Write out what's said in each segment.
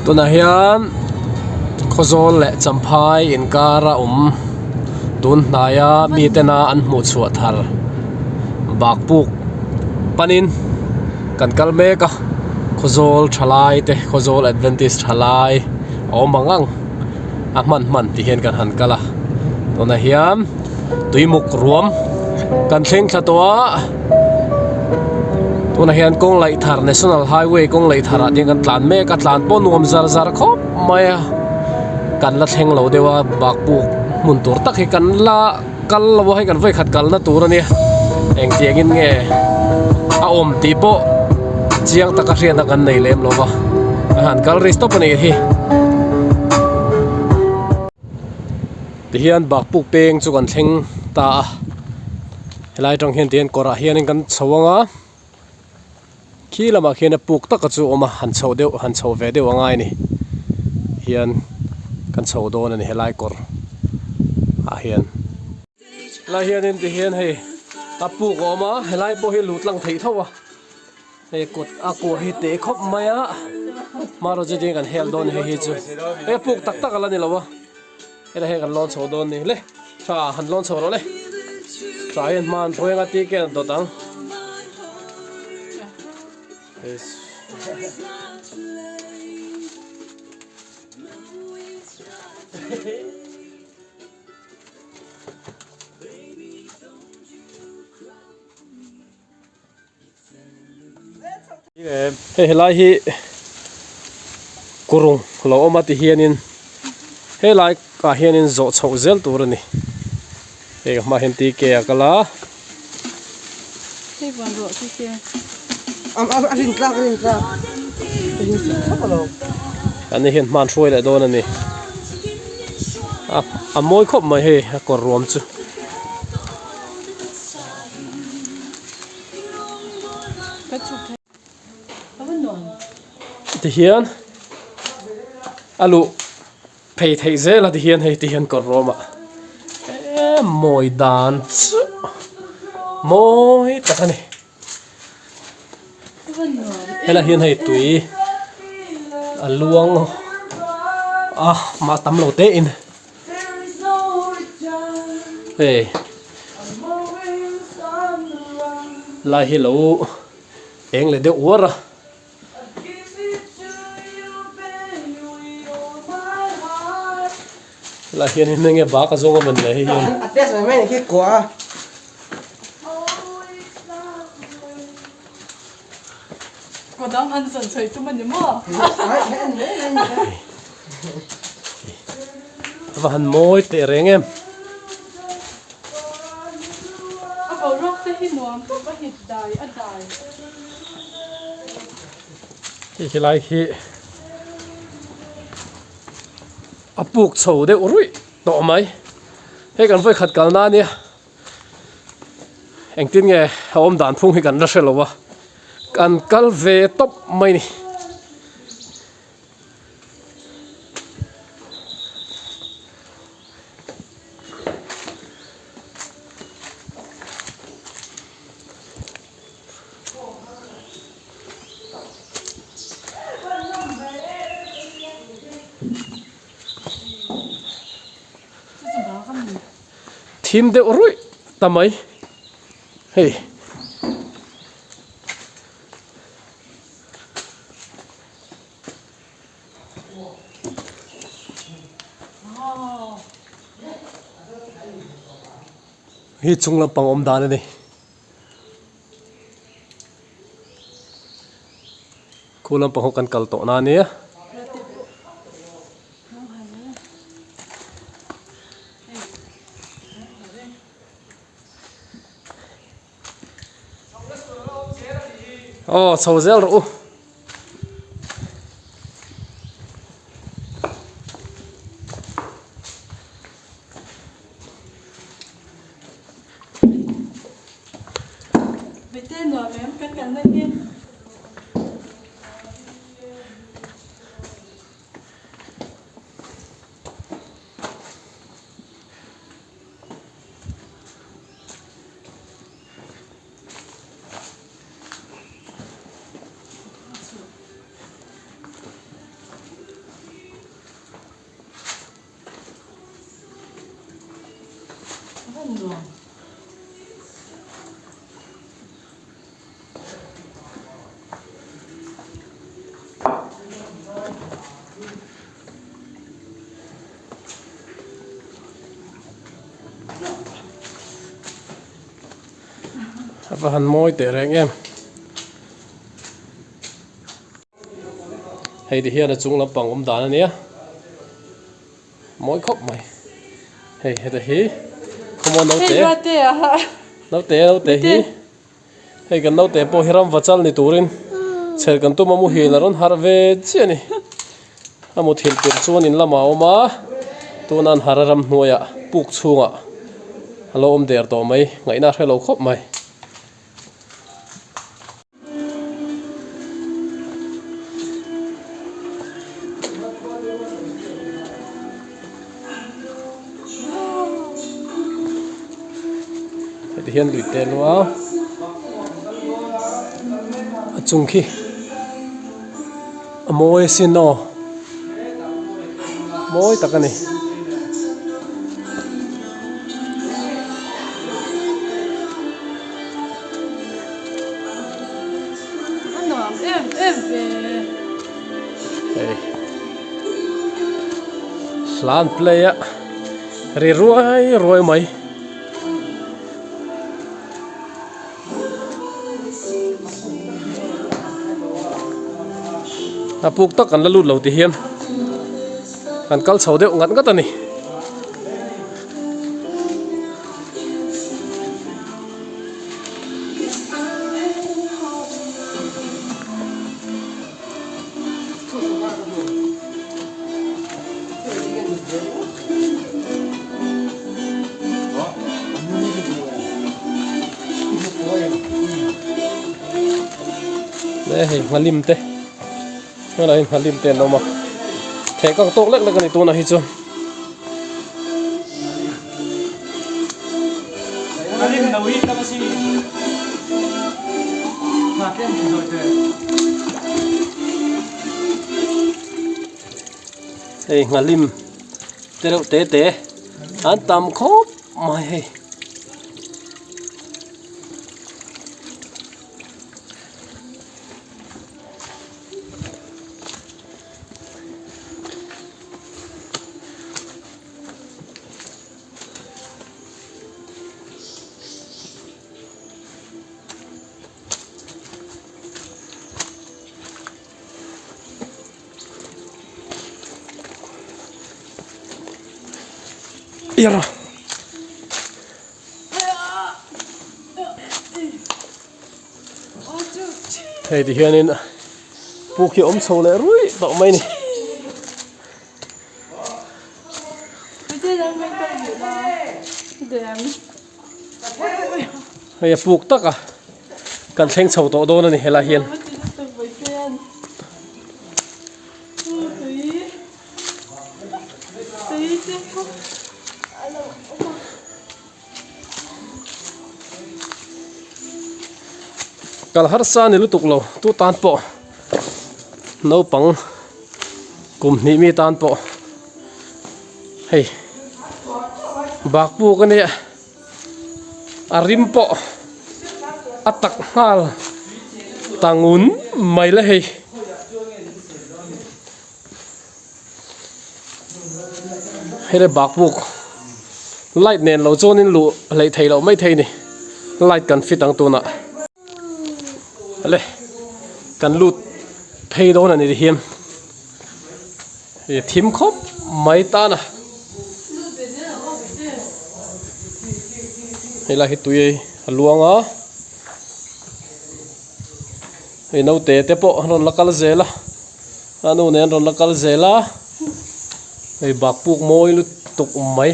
Tunah hian Khawzawl leh Champhai inkara awm tun hnaia mitena an hmuh chhuah thar Bakpuk panin kan kal mek a Khawzawl thalai te Khawzawl Adventist thalai a awm ang ang a hman hman ti hian kan han kal a tunah hian tuimuk ruam kan thleng thla tawh a tunah hian kawng laih thar national highway kawng laih thar ah te hian kan tlan mek a tlan pawh nuam zar zar khawp mai a kan la thleng lo deuh a bakpuk hmun tur tak hi kan la kal lo a hei kan vawikhat kalna tur a nia engtiang in nge a awm tih pawh chiang taka hriatna kan nei lem lo va a han kal ri stop a nih hi. Tihian bakpuk peng chu kan thleng ta a helai atang hian tihian kawrah hianin kan chho ang a khi lamah khian a puk taka chu a awm a han chhoh deuh han chhoh ve deuh a ngai a ni hian kan chho dawn a ni helai kawr ah hian. Helai hianin tihian hei a puk a awm a helai pawh hi luh tlang theih tho a hei kut a kua hi teh khawp mai a hmanraw chu tin kan hel dawn hei hi chu hei a puk tak tak a la ni lo a helai hian kan lawn chho dawn ni le tha han lawn chho rawh le tha hian hma an hruai anga ticket an dawt ang. Hei helai hi kurung lo awm a ti hianin helai ah hianin zawh chhoh zel tur a ni hei ka hmaah hian TK a kal a. Ani hian hman hruai leh dawn a ni a a mawi khawp mai hei a kawr ruam chu. Tihian a luh phei theih zel a tihian hei tihian kawr ruam ah em mawi dan chu mawi tak a ni helaiah hian hei tui a luang a mah tam lo te in hei lai hi lo eng leh deuh uar a. Helai hian in enge bak a zawng a man le hei hian. A test mai mai khi kua. Ko dang han zan chhoi tum ani maw? A va han mawi teh reng em. A boruak te hi nuam tawp a hit dai a dai. Hei helai hi a puk chho deuh ruih tawh mai hei kan vawikhat kalna ania engtin nge a awm dan phung hi kan la hre lo a kan kal ve tawp mai a ni. Thim deuh ruih ta mai hei. Hi chung lampang awm dan a ni. Khu lampang ho kan kal tawh na ania. Aw chho zel rawh u. A va han mawi teh reng em. Hei ti hian a chung lampang awm dan a nia. Mawi khawp mai. Hei heta hi khawmaw naute. Naute naute hi. Hei kan naute pawh hi ram vachal ni turin chher kan tum a muhil a rawn harh ve chiah a ni. A muthilh tirh chuan in lamah a awm a, tuna an harh a ram hnuaiah puk chhungah a lo awm der tawh mai, ngaihna a hre lo khawp mai. Heti hian lui te lua a chung khi a mawi asin aw mawi tak a ni. A nuam em em ve. Hei hla an play a ri ruai ruai mai. A puk tak kan la lut lo ti hian kan kal chho deuh ngat ngat a ni. Hei nghalim te helai hi nghalim te an awm a theh kang tawk lek lek a ni tunah hi chuan. Hei nghalim te reuh te te an tam khawp mai hei. Hei ti hianin puk hi a awm chho leh ruih tawh mai a ni. Hei a puk tak a kan thleng chho tawh dawn a ni helai hian. Kal harsa a ni lutuk lo tu tan pawh naupang kum hnih mi tan pawh hei bak puk a nia a rim pawh a tak nghal ta ngun mai le hei. Hei le bakbuk light nen lo chuanin luh hleih theih loh mai thei a ni light kan fit ang tunah le kan lut phei dawn a ni tihian ih thim khawp mai tan a helai hi tui a luang a. Hei naute te pawh an rawn la kal zel a a nu nen an rawn la kal zel a hei bak puk mawi lutuk mai.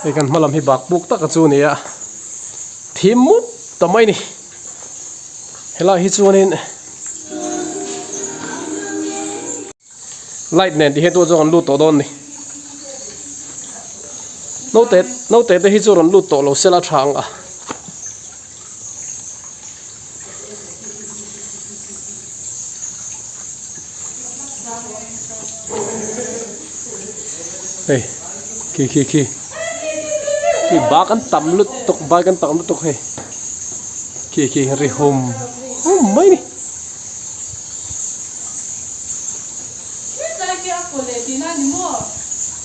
Hei kan hma lam hi bak puk tak a chu a ni a thim mup ta mai a ni helai hi chuanin. Light nen tih hian tu chu rawn lut tawh dawn ni. Naute naute te hi chu rawn lut tawh lo sela tha ang a. Hei khi khi khi khi bak an tam lutuk bike an tam lutuk hei khi khi ri hum hum mai a ni.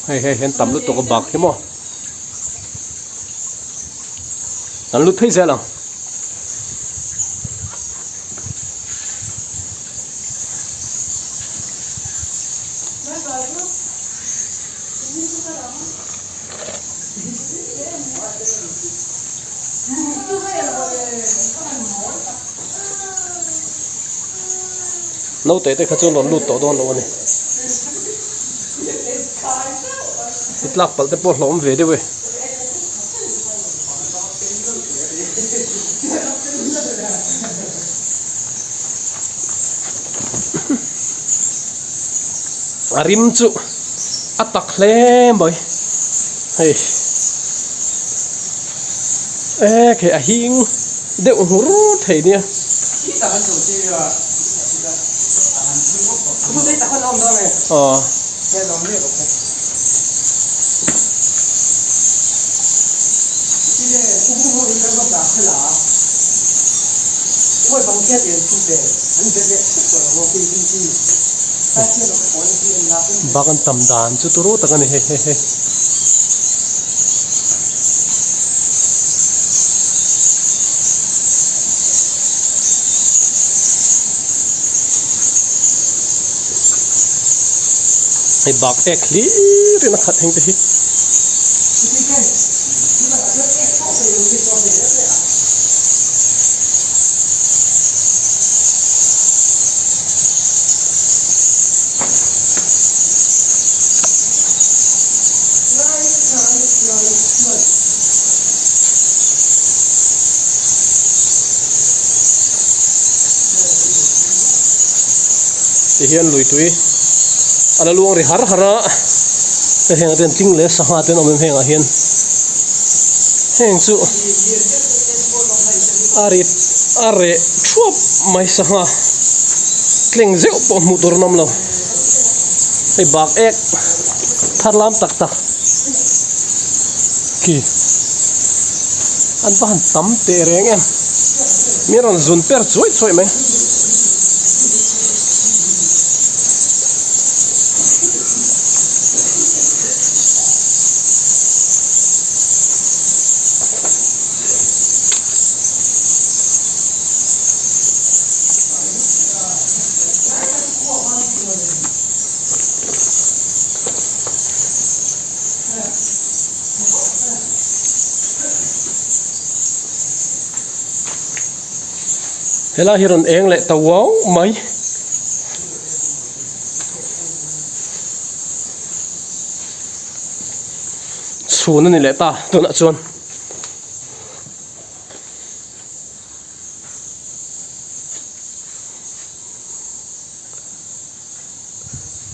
Hei hei an tam lutuk a bak hi maw an lut phei zel ang. Naute te kha chuan rawn lut tawh dawn lo a ni. I tlak palh te pawh hlawm ve deuh e. A rim chu a tak hle mai hei e khi a hing deuh nghur thei nia. Aw. Bak an tam dan chu turu tak a ni hei hei hei. Hei bak ek hlir in a khat heng te hi. Ti hian lui tui a la luang ri har har a hei heng ah te hian tling leh sangha te an awm em heng ah hian heng chu a ri a reh thuap mai sangha tleng zeuh pawh hmuh tur an awm lo hei bak ek thar lam tak tak khi an va han tam teh reng em mi rawn zun per chuai chuai mai. Helai hi rawn eng leh ta uau mai. Chhun a ni leh ta tunah chuan.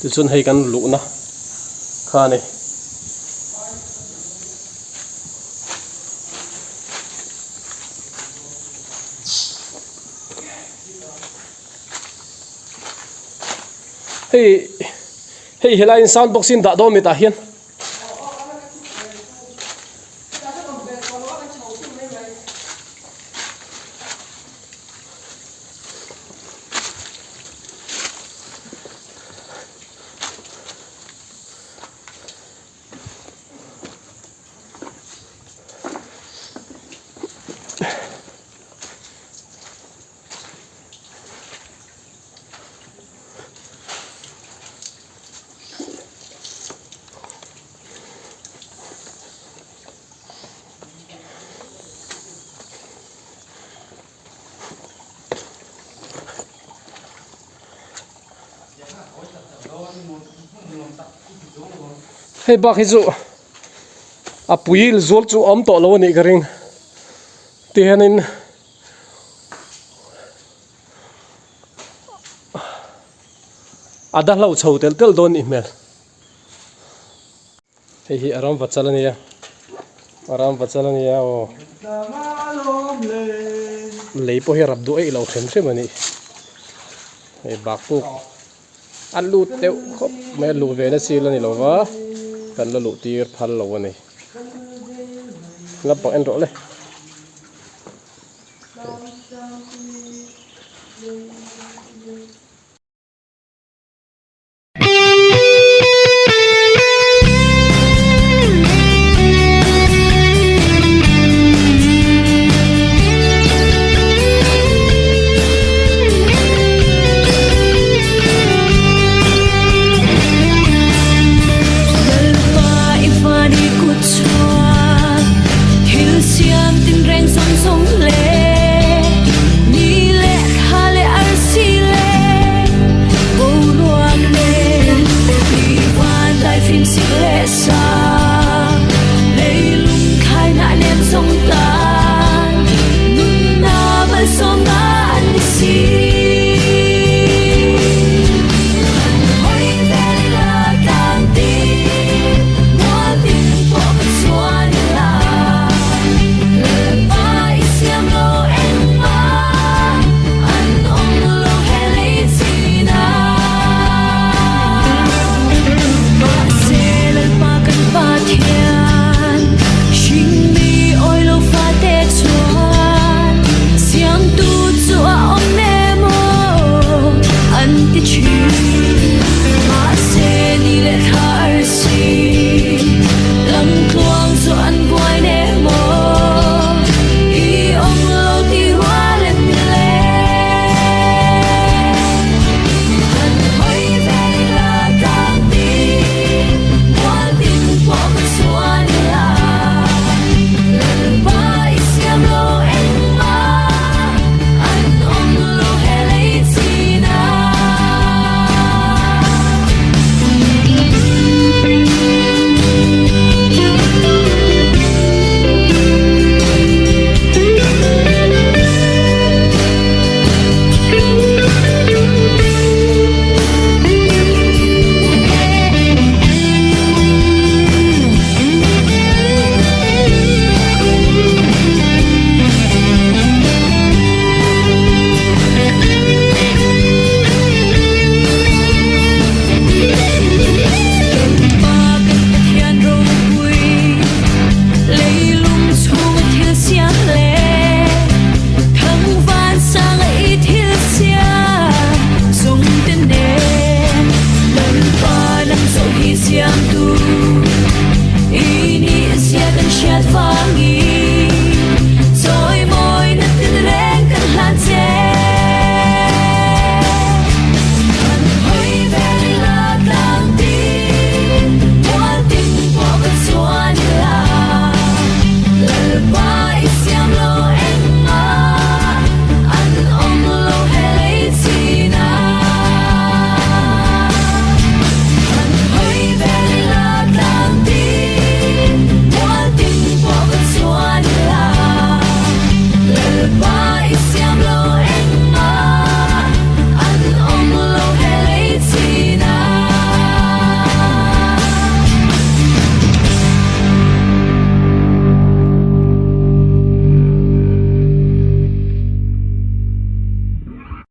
Tichuan hei kan luhna kha a ni. Hei hei helaiin sound box in dah dawn mi tah hian. Hei bak hi chu a pui zual chu a awm tawh lo a nih ka ring tihianin a dahlo chho telh telh dawn a nih hmel. Hei hi a ram vachal a nia a ram vachal a nia aw lei pawh hi a rap duh eih lo hrim hrim a ni hei bak puk a lut deuh khawp mai a luh ve na chil a ni lo va. Kan la luh tir phal lo a ni. Lampang en rawh le.